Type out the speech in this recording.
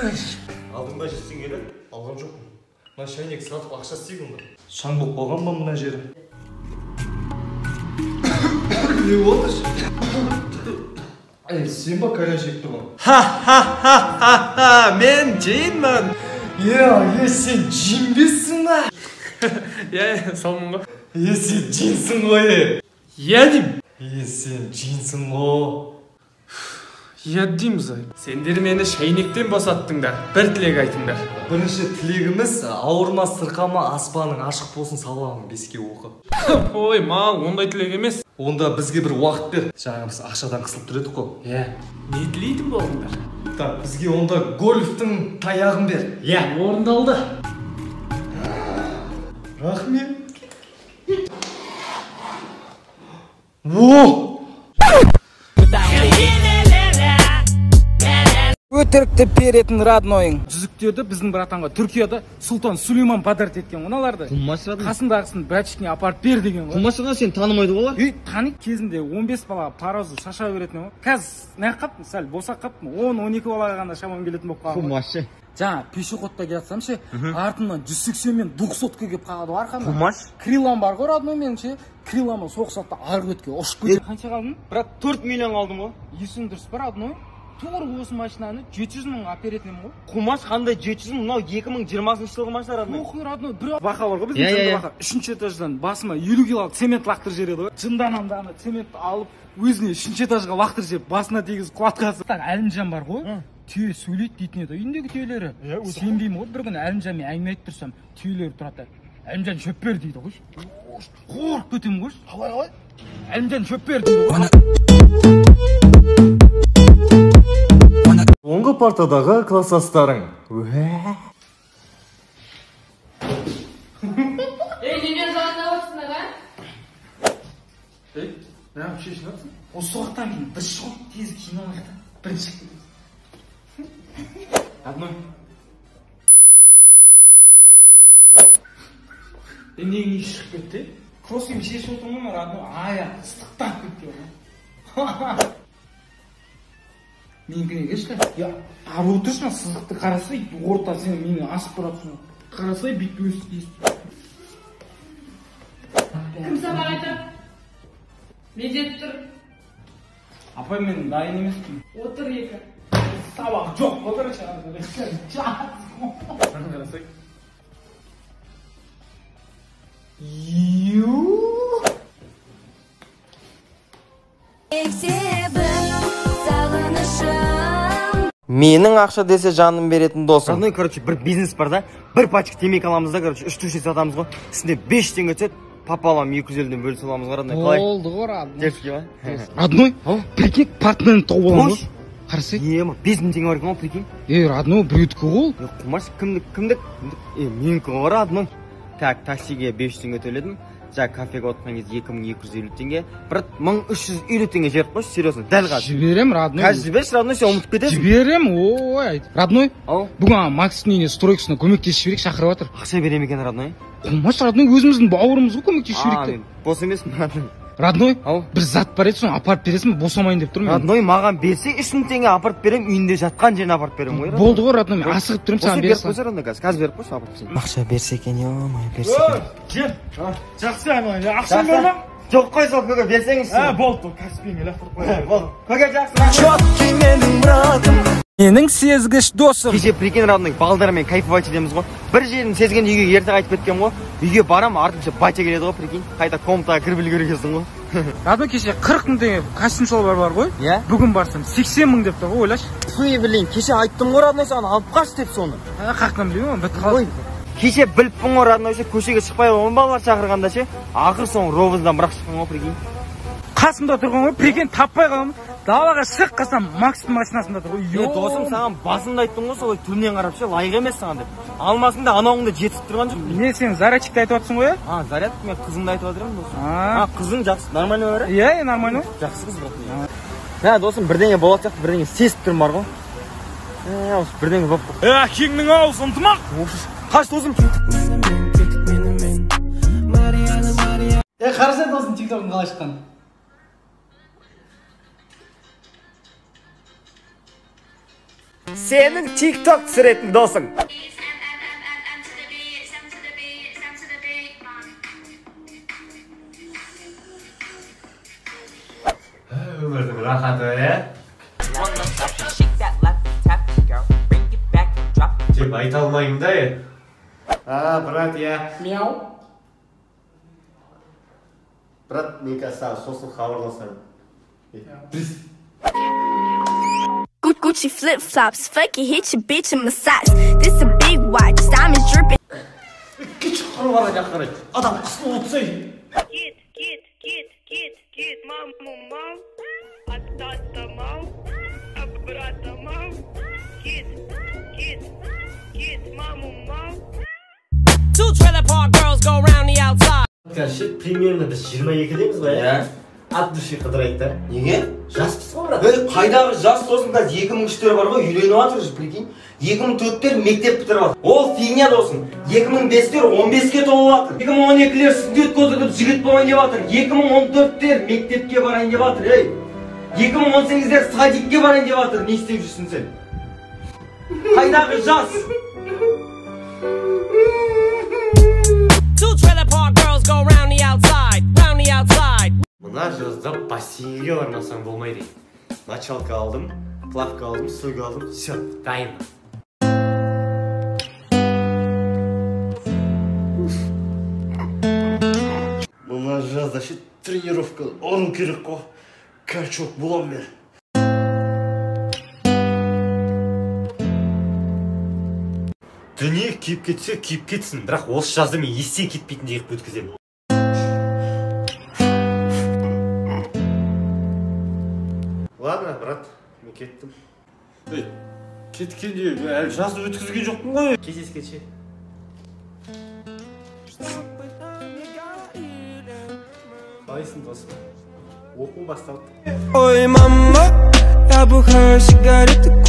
Алдың ба 100 теңгені? Алған жоқпын. Мына шәйнек сатып ақша істейік онда. Шаң болып қалған ба мына жері? Не болды? Ей, сен ба кальян шегіп тұрған? Ха-ха-ха-ха-ха, мен джинмін. Е, сен джинбесің ба? Иә, салмын ғой. Е, сен джинсің ғой, е. Иә деймін. Е, сен джинсің ғой. Иә деймін, зай. Сендер мені шәйнектен босаттыңдар. Бір тілек айтыңдар. Бірінші тілегіміз ауырма, сырқама, аспаның ашық болсын, сабағың 5-ке оқы. Ой, мал, ондай тілек емес. Онда бізге бір уақыт бер. Жаңа біз ақшадан қысылып тұр едік қой. Иә. Не тілейтін болдыңдар? Так, бізге онда гольфтің таяғын бер. Иә, орындалды. Рахмет. О! Өтірікті беретін роднойың. Жүзіктерді біздің братанға Түркияда Сұлтан Сүлейман подарок еткен оналарды. Қасындағысын братчикіне апарып бер деген ғой. Құмашыдан сен танымайды олар? Үй, таниды, кезінде 15 бала паразу шаша беретін ғой. Қазір неғып қаптым, сәл босап қаптым. 10-12 балаға ғана шамам келетін болып қалған. Құмашы. Жаңа пешеходта келе жатсам ше, артымнан 180 мен 200-ка келіп қалады ғой арқамнан. Құмаш? Крилам бар ғой родной менің ше, крилама соқсақ та арғы бетке ұшып кетеді. Қанша қалдың? Брат, 4 миллион алдым ғой. Есің дұрыс па, родной? Тура осы машинаны 700 мыңға алып беретін едім ғой. Құмаш қандай 700 мың? Мынау 2020 жылғы машина, родной. Охуй, родной, бір бақа бар ғой біздің жынды бақа. 3-ші этаждан басыма 50 килолық цемент лақтырып жібереді ғой. Жынданамын да ана цементті алып өзіне 3-ші этажға лақтырып жіберіп, басына тигізіп құлатқасы. Әлімжан бар ғой. Түйе сөйлейді дейтін еді үйіндегі түйелері. Сенбеймін ғой, бір күні Әлімжанмен әңгіме айтып тұрсам, түйелері тұрады. Әлімжан шөп бер дейді ғой. Қорқып кетемін ғой. Қалай қалай? Әлімжан шөп бер дейді ғой. Оңғы партадағы классастарың. Ей, немен жалаңдап отырсыңдар, а? Ей, неғып шешініп отырсың? Осы уақыттан кейін біз шығып тез киіне алайық та, бірінші шығып кетеміз. Родной. Ей, неге иіс шығып кетті? Кроссовкамды шешіп отырмын ғой, родной. Аяқ ыстықтанып кетті ғой. Менікіне келші. Я, ары отыршы, мына сызықты қарасай, орта сен мені асып баратсың. Қарасай, бүйтіп өсіп естіп. Кім сабақ айтады? Медет тұр. Апай, мен дайын емеспін. Отыр екі. Сабақ жоқ, отыршы. Қарасай. Ю. Менің ақша десе жаным беретін досым. Родной, короче, бір бизнес бар да, бір пачка темекі аламыз да, короче, 3 туши сатамыз ғой. Үстіне 5 теңге түседі, пополам 250-ден бөлісіп аламыз ғой, родной. Қалай? Болды ғой, родной. Дерзкий ма? Родной, прикинь, партнерін тауып аламыз ғой. Қарасай. Е, 5000 теңге бар екен ғой, прикинь. Е, родной, біреудікі ғой. Е, Құмаш, кімдік, кімдік? Е, менікі ғой, родной. Так, таксиге 500 теңге төледім. Жаңа кафеге отырған кезде 2250 теңге. Брат, 1350 теңге жіберіп қойшы, серьезно, дәл қазір. Жіберем, родной. Қазір жіберші, родной, сен ұмытып кетесің. Жіберем, ой. Родной, ау. Бүгін ана Макстың үйіне стройкасына көмектесіп жіберейік, шақырып жатыр. Ақша бере ме екен, родной? Құмаш, родной, өзіміздің бауырымыз ғой, көмектесіп жіберейік те. Мен бос емеспін, родной. Родной, ау. Бір зат бар еді, соны апарып бересің бе, босамайын деп тұрмын. Родной, маған берсе 3000 теңге апарып берем, үйінде жатқан жеріне апарып берем ғой. Болды ғой, родной, мен асығып тұрмын, саған бере саламын. Беріп қойшы, қазір беріп қойшы, апарып берсең. Ақша берсе екен, ё-моё, берсе екен. Жер, жақсы, ақшаң бар ма? Жоқ қой, сол көке, берсеңізші. Ә, болды, Каспиіңе лақтырып қояйын. Болды. Көке, жақсы. Менің братым. Менің сезгіш досым. Кеше прикинь, родной, балдармен кайфовать етеміз ғой. Бір жерін сезген үйге ерте қайтып кеткен ғой. Үйге барам, артынша батя келеді ғой, прикинь. Қайта комнатаға кіріп үлгергенсің ғой. Родной, кеше 40 мың теңге костюм шалбар бар ғой. Иә. Бүгін барсам 80 мың деп тұр ғой, ойлашы. Фу, блин, кеше айттым ғой, родной, саған алып қаш деп соны. Қаяқтан білемін, бітіп қалды. Кеше біліппін ғой, родной, көшеге шықпай он балалар шақырғанда ше, ақыр соңы ровыздан бірақ шыққан ғой, прикинь. Қасымда тұрған ғой, прикинь, таппай қаламын. Далаға шығып қалсам, Макстың машинасында тұр ғой. Е, досым, саған басында айттым ғой, солай түрінен қарап ше, лайық емес саған деп. Алмасын да анауыңды жетісіп тұрған жоқ. Не, сен зарядчикті айтып жатрсың ғой, а? А, заряд, мен қызымды айтып жатырмын, досым. А, қызың жақсы, нормально ма бәрі? Иә, нормально. Жақсы қыз, брат. Мә, досым, бірдеңе болатын сияқты, бірдеңе сезіп тұрмын бар ғой. Ә, осы бірдеңе болып қалды. Е, әкеңнің ауызы ынтымақ. Қаш, досым. Е, қараса, досым, TikTok'ың қалай шыққан? Сенің TikTok түсіретін досың. Өмірдің рахаты, ә? Деп айта алмаймын да, е? А, брат, я. Мяу. Брат, мен қазір саған сосын хабарласамын. Gucci flip flops, fuck it, hit your bitch in my socks. This a big watch, diamonds dripping. Кетші құрбана жаққа қарай. Адам қысылып отырса. Кит, кит, кит, кит, кит, маму мал, а тата мал, а брата мал. Кит, кит, кит, маму мал. Two trailer park girls go round the outside. Короче, примерно біз 22-деміз ғой, Иә. От души қыдырайық та. Неге? Жаспыз ғой, брат. Ей, қайдағы жас досым, қазір 2003-тер бар ғой, үйленіп жатыр уже, прикинь. 2004-тер мектеп бітіріп жатыр. Ол фигня досым. 2005-тер 15-ке толып жатыр. 2012-лер сүндет көтеріп жігіт болайын деп жатыр. 2014-тер мектепке барайын деп жатыр, ей. 2018-лер садикке барайын деп жатыр. Не істеп жүрсің сен? Қайдағы жас? Two trailer park girls go round the outside, round the outside. Мына жазда бассейнге бармасаң болмайды. Мочалка алдым, плавка алдым, суга алдым, все, дайын. Мына жазда ше тренировка ұру керек қой. Качок болам мен. Дүние күйіп кетсе, күйіп кетсін, бірақ осы жазды мен естен кетпейтіндей қылып өткіземін. Ладно, брат, мен кеттім. Ей, кеткенде әлі жазды өткізген жоқпын ғой. Кездескенше. Қалайсың, досым? Оқу басталды. Ой, мама, я бухаю сигареты.